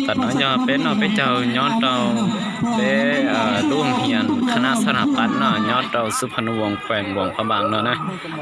Tam no yog peb noj peb caug nyob rau peb lub hias qhab nab xab na pab no nyob rau xub pha nu voos khuees voos pha npas no na.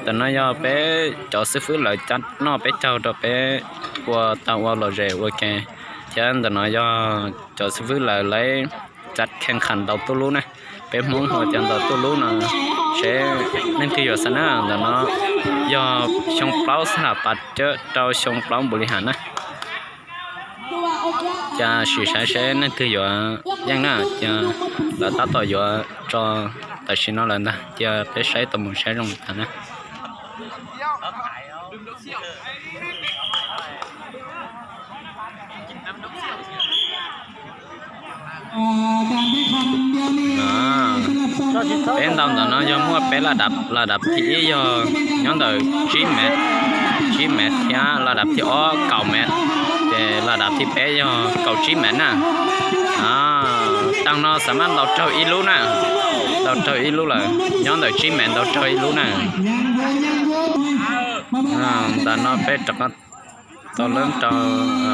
Tam no yog peb cov xib fwb lawv cab noj peb caug rau peb ua tau ua lom zem ua ke, thiab ntawm no yog cov xib fwb lawv lawv cab kheej qhas ntaus tuj lub na. Peb Hmoob hu tias ntaus tuj lub no, seb leej twg yuav xav na. Ntawm no yog xyoo plaub xab na pab cawm rau xyoo plaub npaum li has na. Cia sim saib seb leej twg yuav yeej na, cia lawv tab tom yuav tso tam sim no lawm ntag, cia peb saib tau mus saib zoo li cas na. Peb ntaus ntawm no yog muaj peb la dam, la dam thib ib yog nyob ntawm tsib mev, tsib mev thiab la dam thib ob kaum mev, ces la dam thib peb yog kaum tsib mev na. Taag no xav maj ntaus raug ib lub na, ntaus raug ib lub lawm, nyob ntawm tsib mev ntaus raug ib lub na. Ntawm no peb rov qab tau lab rau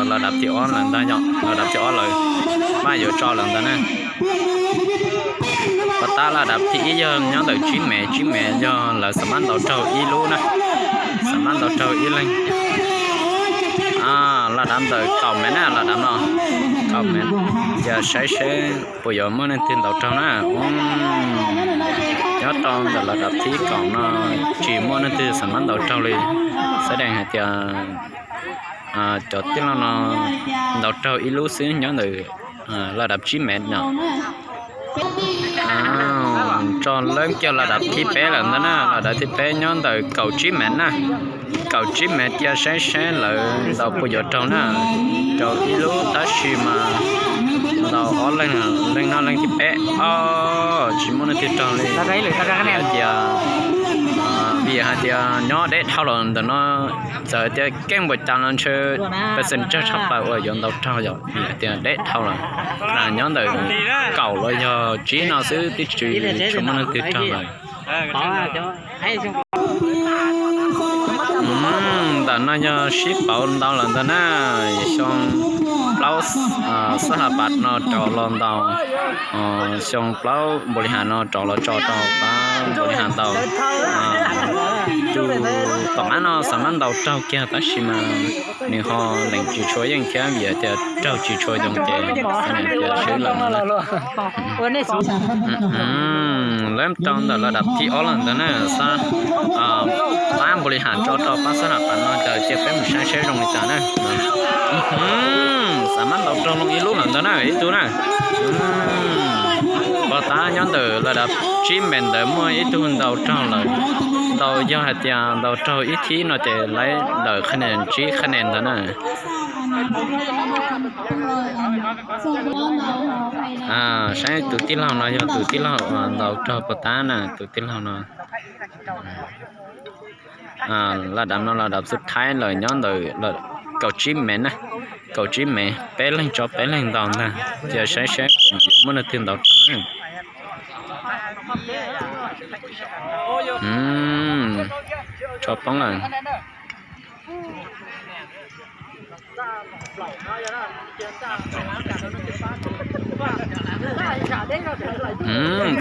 la dam thib ob lawm ntag, yog la dam thib ob lawm, maj yuav tso lawm ntag na. Pov tab la dam thib ib yog nyob ntawm tsib mev, tsib mev yog lawv xav maj ntaus raug ib lub na, xav maj ntaus raug ib leeg. La dam ntawm kaum mev na, la dam no kaum mev, cia saib seb puas yuav muaj leej twg ntaus raug na. Nyob rau ntawm la dam thib kaum no tsis muaj leej twg xav maj ntaus raug li, xav deev hais tias cov tij laug no ntaus raug ib lub xwb nyob ntawm la dam tsib mev no. Tso lab kiag la dam thib peb lawm ntag na, la dam thib peb nyob ntawm kaum tsib mev na. Kaum tsib mev cia saib seb lawv ntaus puas yuav raug na. Raug ib lub tab sis mas ntaus ob leeg, leej no leej thib peb, o, tsis muaj leej twg raug li. Vim hais tias nyob deb dhau lawm ntawm no, txawm tias keej npaum cas los ntshe pej xeem tsawg tshaj plaws uas yuav ntaus raug yom, vim hais tias deb dhau lawm. Nyob ntawm kaum los yog tsib no xwb twb tsis tshua muaj leej twg raug lawm. Ntawm no yog sib pauv ntau lawm ntag na, xyoo plaub xab na pab no rov los ntaus, xyoo plaub npaum li has no rov los tso rau pab npaum li has ntaus. Tus tom qab no xav maj ntaus raug kiag tab sis mas nws ho leem tsis tshua yeej thiab vim tias raug tsis tshua yoo ces tias swb lawm no. Lawv rau ntawm la dam thib ob lawm ntag na, pab npaum li has tso rau pab xab na pab no ces cia peb mus saib seb zoo li cas na. Xav maj ntaus raug loo ib lub lawm ntag na ib tug na. Pov tab nyob ntawm la dam tsib mev ntawd muaj ib tug ntaus raug lawm. Ntaus yog hais tias ntaus raug ib thib no ces lawv ntawm qhab nia tsib qhab nia ntag na. Saib tus tij laug no yog tus tij laug uas ntaus raug pov tab na, tus tij laug no. La dam no la dam xub thaib lawm nyob ntawm kaum tsib mev na, kaum tsib mev peb leeg tso peb leeg ntaus ntag, cia saib saib puas yuav muaj leej twg ntaus raug na. Tso poob lawm.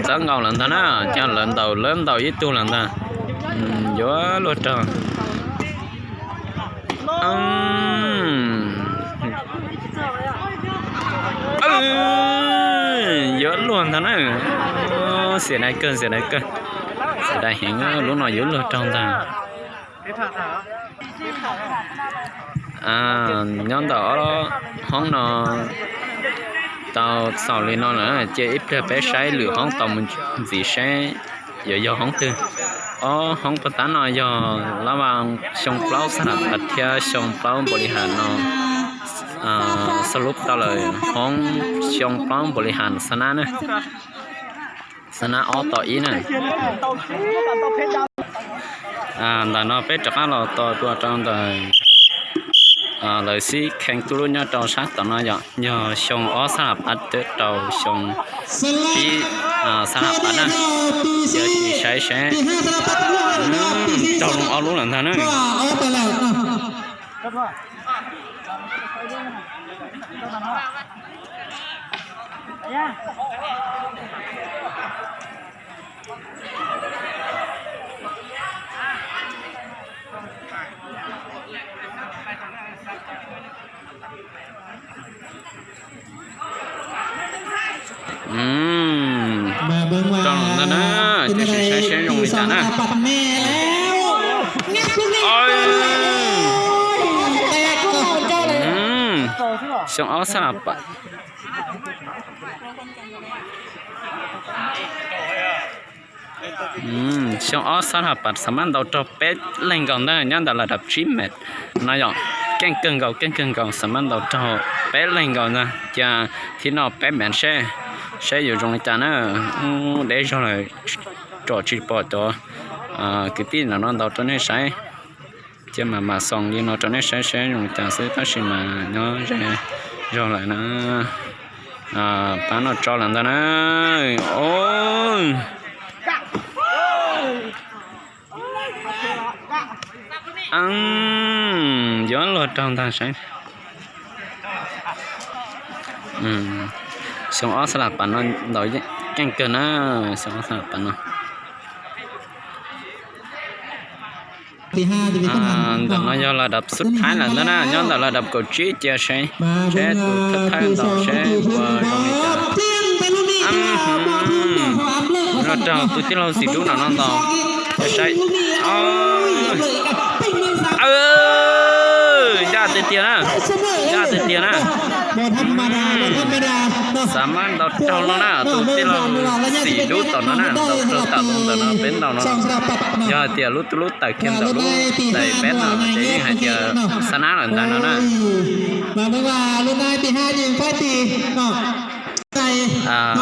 Txawb nkaus lawm ntag na, cov lawv ntaus lawv ntaus ib tug lawm ntag. Yuav luag raug. Yuav luag ntag na. Xiam dai kawg, xiam dai kawg. Xiam dai heev, lub no yuav luag raug ntag. Nyob ntawm ob hoob no tau xaus li no lawm, cia ib pliag peb saib lwm hoob tau mus ntxiv saib yuav yog hoob twg. Ob hoob pov tab no yog lab vaj xyoo plaub xab na pab thiab xyoo plaub npaum li has no, xab lub tau lawm hoob xyoo plaub npaum li has xab nab na. Xab nab ob tom ib na. Ntawm no peb rov qab los tos dua rau ntawm lawv xib kheej tuj lub nyob rau sab tom no yom, yog xyoo ob xab na pab rau xyoo pib xab na pab na. Cia sim saib seb raug loo ob lub lawm ntag na. Rau ntawd na, ces saib seb zoo li cas na. Xyoo ob sab las pas. Xyoo ob sab las pas xam mab ntaus raug peb leeg nkaus ntag, nyob ntawm las dab tsib mev no yom. Keej kawg nkaus, keej kawg nkaus, xam mab ntaus raug peb leeg nkaus ntag, cia thib no peb mev seb, seb yuav zoo li cas na. Ub, deb zog lawm, tsom tsis pom cov kwv tij ntawm no ntaus rau nej saib. Cia mam mam xoos li no rau nej saib seb zoo li cas xwb, tab sis mas nyob ze zog lawm na. Pab no tso lawm ntag na. Yuav luag raug ntag saib. Xyoo ob sab las pas no ntaus keej kawg na, xyoo ob sab las pas no. Ntawm no yog las dab xub thawj lawm ntag na, nyob ntawm las dab kaum tsib cia seb, seb tus thawj thawj ntaus seb ua zoo li cas. Luag raug tus tij laug Xim Dub no no ntaus, cia saib. Ncaj tiag tiag na, ncaj tiag tiag na. Xav mas ntaus raug no na, tus tij laug Xim Dub tom no na, ntaus raug tam tus ntawm no peb ntaus no. Yog hais tias lub tub lub taws kiag ntawm lub taws peb no ces yeej hais tias xab nab lawm ntag no na.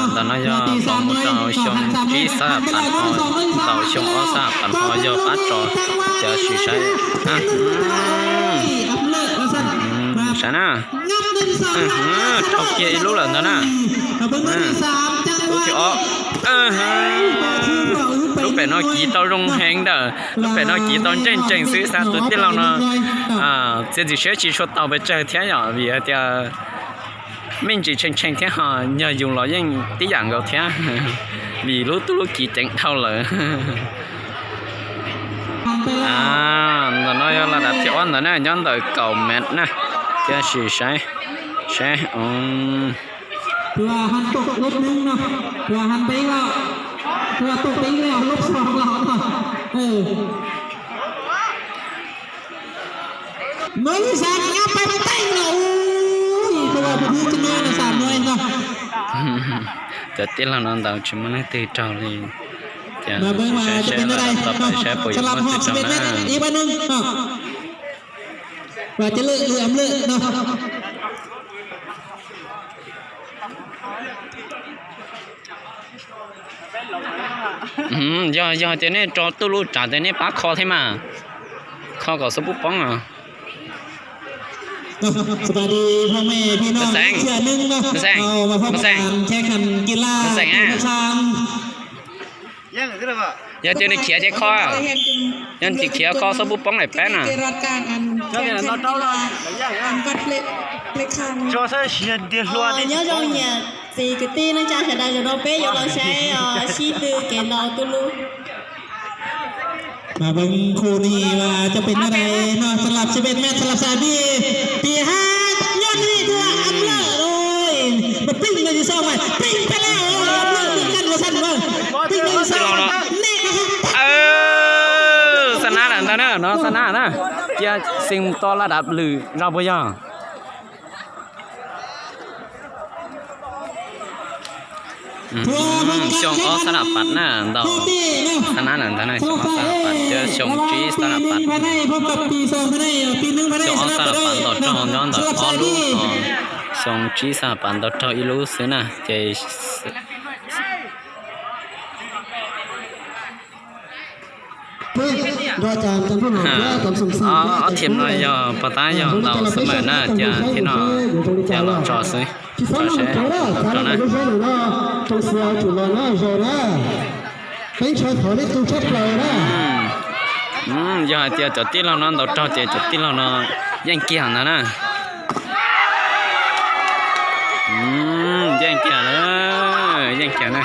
Ntawm no yog ntaus mus rau xyoo tsib xab pas no, ntaus xyoo ob xab pas no yog pab tso, cov sim saib. Saib na, raug kiag ib lub lawm ntag na. Lub thib ob, lub pem no kiv tau zoo heev ntawm, lub pem no kiv tau ntseej ntseej xwb, xav tus tij laug no txiav txim siab tsis tshua tau pes tsawg thiab yom, vim hais tias me ntsis tshee tshee thiab ho nyog yus los yeej tib yam nkaus thiab, vim lub tub lub kiv ceev dhau lawm. Ntawm no yog las dab thib ob ntawd na, nyob ntawm kaum mev na, cia sim saib, saib. Cov tij laug no ntaus tsis muaj leej twg raug li. Ces saib seb no tau pais saib puas yuav muaj twg raug na. Yog, yog tias nej tso tuj lub tsav ces nej pab kho thiab mas, kho kom xub pub poob os. Xeem, Xeem, Xeem, yog tias nws khiav ces kho, yog nws tsis khiav kho xub pub poob lawm peb na. Nyob zoo nyiam txiv kwv tij neej tsa sawv daws, zaum no peb yuav los saib sib tw kev ntaus tuj lub. Mas ven khu ni mas cov pem no dais no, sab lab siab peb met, sab lab xab pib, pib hab nyob ni tuaj am lawm lawm. Mas pib no yus xauj mas pib peb lawm, am lawm pib kan ua xab mas pib no yus xauj nej no. Xab nab lawm ntag na, no xab nab na. Cia xeem to laj dab lwm zog puas yog? Xyoo ob xab nab pas na, ntaus xab nab lawm ntag na, xyoo ob xab nab pas, cia xyoo tsib xab nab pas. Xyoo ob xab nab pas ntaus raug nyob ntawm ob lub, xyoo tsib xab nab pas ntaus raug ib lub xwb na, ces Ob thim no yog pog tab yog ntaus xwb mas na, cia thib no cia los tso xwb, tso seb tau na. Yog hais tias cov tij laug no ntaus raug ces cov tij laug no yeej kiag ntag na. Yeej kiag na, yeej kiag na.